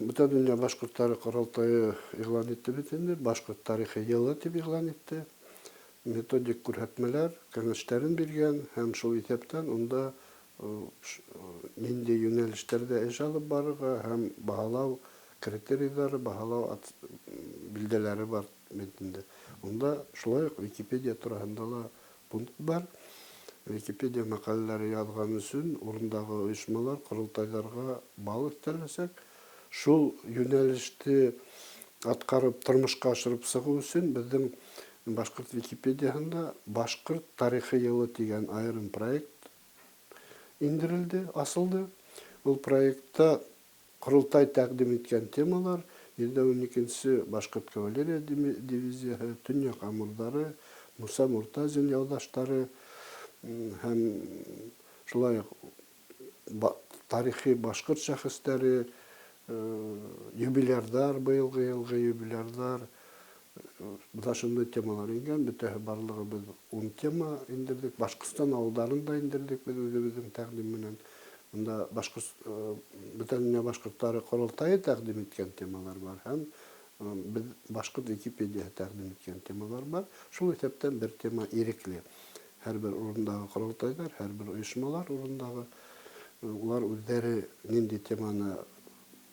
Бөтә дөнья башҡорттары ҡоролтайы иғлан итте бит инде, Башҡорт тарихы йылы тип иғлан итте. Методик күрһәтмәләр, кәңәштәрен биргән һәм шул иҫәптән унда ниндәй йүнәлештәрҙә эш алып барырға һәм баһалау критерийҙары, баһалау билдәләре бар бит инде. Унда шулай уҡ Википедия тураһында ла пункт бар. Википедия мәҡәләләре яҙған өсөн урындағы ойошмалар, ҡоролтайҙарға балл өҫтәләсәк. Шул йүнәлеште атҡарып, тормошҡа ашырып сығыу өсөн беҙҙең Башҡорт Википедияһында Башҡорт тарихы йылы тигән айырым проект индерелде, асылды. Ул проектта ҡоролтай тәҡдим иткән темалар: 112-нсе башҡорт кавалерия дивизияһы, Төньяҡ амурҙары, Муса Муртазин яуҙаштары һәм шулай уҡ тарихи башҡорт шәхестәре, юбилярҙар, быйылғы йылғы юбилярҙар, бына шундай темалар ингән. Бөтәһе барлығы беҙ 10 тема индерҙек. Башҡортостан ауылдарын да индерҙек беҙ үҙебеҙҙең тәҡдим менән. Унда башҡорт Бөтә донъя башҡорттары ҡоролтайы тәҡдим иткән темалар бар һәм беҙ Башҡорт Википедияһы тәҡдим иткән темалар бар. Шул иҫәптән бер тема ирекле. Һәр бер урындағы ҡоролтайҙар, һәр бер ойошмалар урындағы, улар үҙҙәре ниндәй теманы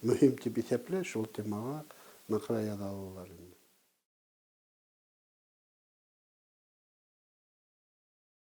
мөһим тип иҫәпләй, шул темаға мәҡәлә яҙа алалар инде.